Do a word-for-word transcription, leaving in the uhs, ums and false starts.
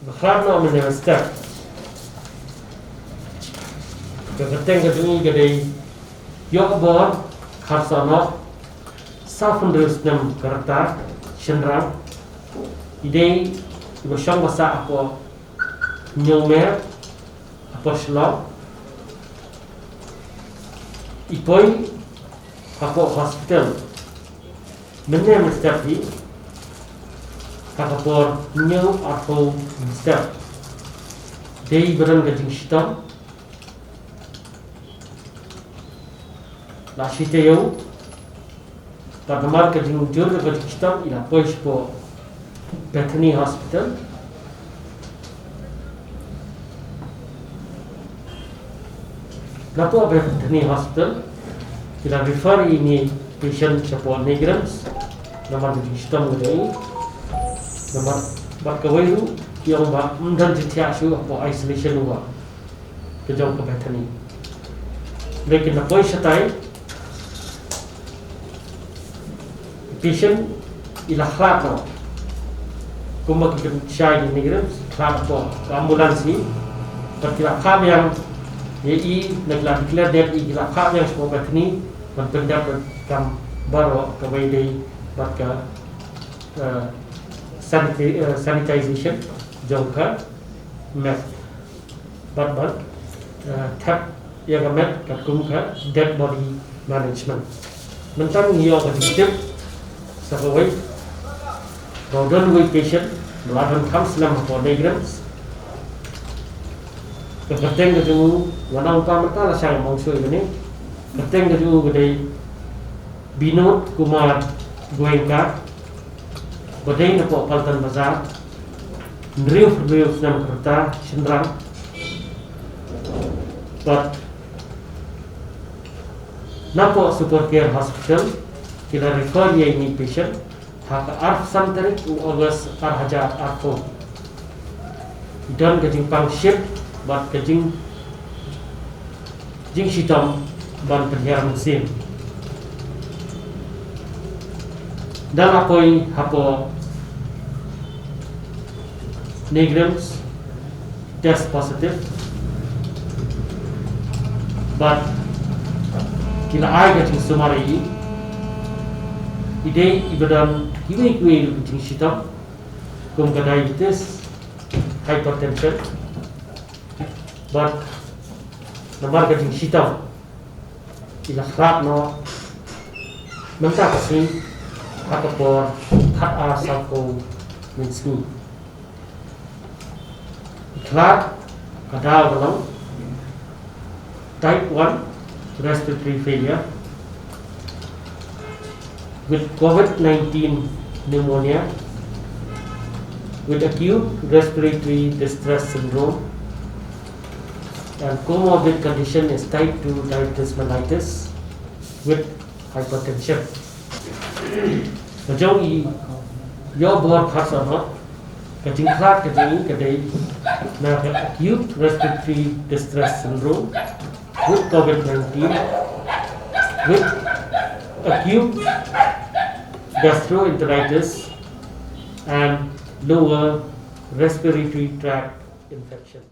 Ba khlad noh mynne mynstep. Ka kyrteng ka jong i ka dei Ïohbor Kharsohnoh, saw phew hynriew snem ka rta, shynrang. I dei iba shong ba sah hapoh Hynñiewmer, hapoh Shillong. I poi hapoh hospital mynne mynstep hi ha ka por hynñiew arphew mynstep. Dei ba don ka jingshitom, la shi taïew. Bad namar ka jingjur ka jingshitom, i la poi shapoh Bethany Hospital. Napoh Bethany Hospital, i la refer ïa ine i patient shapoh NEIGRIHMS namar ka jingshitom ka jong i. Namar bad kawei ruh i ong ba ym don jingthiah shuh hapoh isolation ward ka jong ka Bethany. Lekin na poi shatai, patient i la khlad noh. Kumba ki pynshai ki NEIGRIHMS, khlad noh ka ambulance hi. Bad ki la phah biang ïa i, na ki la declare dead ïa i, ki la phah biang shapoh Bethany ban pyndep bad kam baroh, kawei dei bad ka, eh, sanita-, eh, sanitization jong ka met. Bad ban, eh, thep ïa ka met katkum ka dead body management. Mynta ngi ïoh ka jingtip sa kawei ba u don uwei patient ba la don kham snem hapoh NEIGRIHMS. Ka kyrteng ka jong u, nga ong pa mynta la shang mong shuh ïa kane. Kyrteng ka jong u ka dei Binod Kumar Goenka, ba dei napoh Paltan Bazar, hynriew, hynriew snem ka rta, shynrang. Bad napoh Super Care Hospital ki la refer ïa ine i patient ha ka arphew san tarik u August ar hajar arphew. Don ka jingpang shift bad ka jing jingshitom ban pynhiar mynsiem. Da la poi hapoh NEIGRIHMS, test positive. Bad ki la ai ka jingsumar ïa i. I dei iba don kiwei kiwei ruh ki jingshitom, kum ka diabetes, hypertension. Bad namar ka jingshitom, i la khlad noh mynta ka sngi ha ka por khat ar sawphew mynsngi. I khlad ka daw ka long type one respiratory failure with COVID nineteen pneumonia, with acute respiratory distress syndrome, and comorbid condition is type two diabetes mellitus with hypertension. Ka jong i Ïohbor Kharsohnoh, ka jingkhlad ka jong i ka dei na ka acute respiratory distress syndrome with COVID nineteen, with acute gastroenteritis and lower respiratory tract infection.